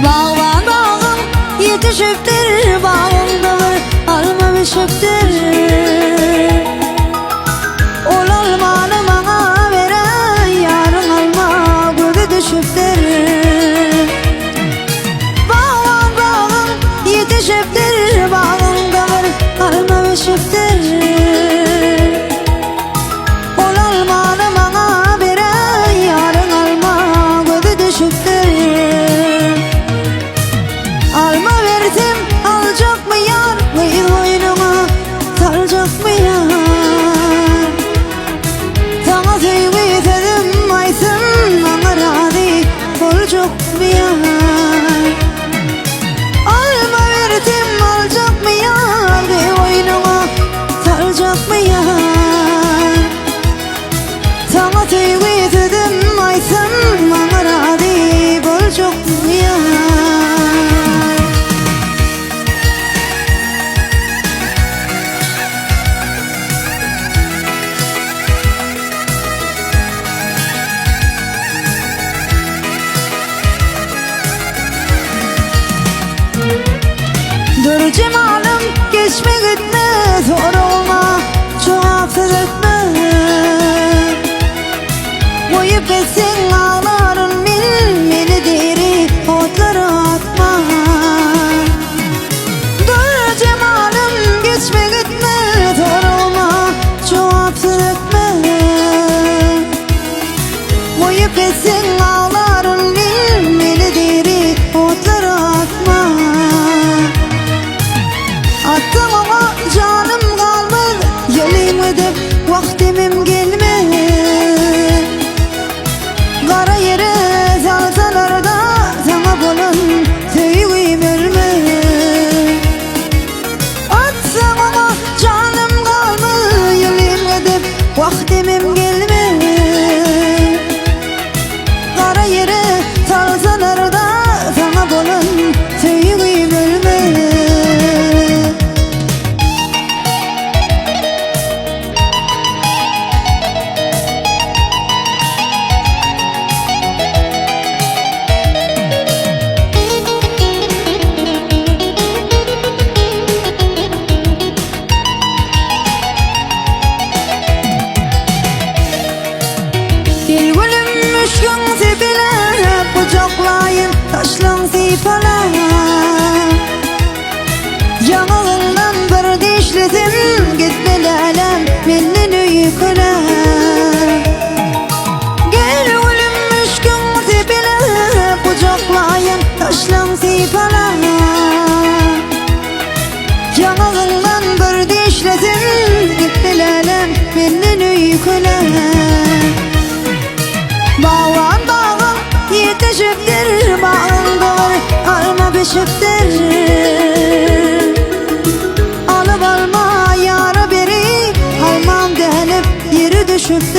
Bagban bagyň ýetişipdir, Bagyňda bir alma bişipdir. Ol almany maňa beräý, Ýaryň alma gözi düşüpdir. Bagban bagyň ýetişipdir, Bagyňda bir alma bişipdir. Ol almany maňa beräý, Ýaryň alma gözi düşüpdir. Alma bersem aljakmy ýar, Gyz goýnuňa saljakmy ýar. Saňa söýgi sözüm aýtsam, Maňa razy boljakmy ýar. Alma bersem aljakmy ýar, Gyz goýnuňa saljakmy ýar. Saňa söýgi sözüm aýtsam, Maňa razy boljakmy ýar. Dur jemalym geçme gitme Soragyma jogapsyz etme Goýup gitseň aglaryn men Meni diri otlara atma Dur jemalym geçme gitme Soragyma jogapsyz etme Goýup gitseň aglaryn men Meni diri otlara atma Atsaň oňa janym galmaz Ýolym gidip wagtymym gelmez Gara ýere salsalar-da Saňa bolan söýgim ölmez Atsaň oňa janym galmaz Ýolym gidip wagtymym gelmez Gara ýere salsalar-da Saňa bolan söýgim ölmez. Gel gülüm müşküň sepeläp, Gujaklaýyn taşlaň sypalap. Ýaňagyňdan bir dişlesem, Gitme läläm menden öýkeläp. Gel gülüm müşküň sepeläp, Gujaklaýyn taşlaň sypalap. Ýaňagyňdan bir dişlesem, Gitme läläm menden öýkeläp. Bagban bagyň ýetişipdir, Bagyňda bir alma bişipdir. Alyp alma ýara berip, Almam dänip ýere düşüpdir.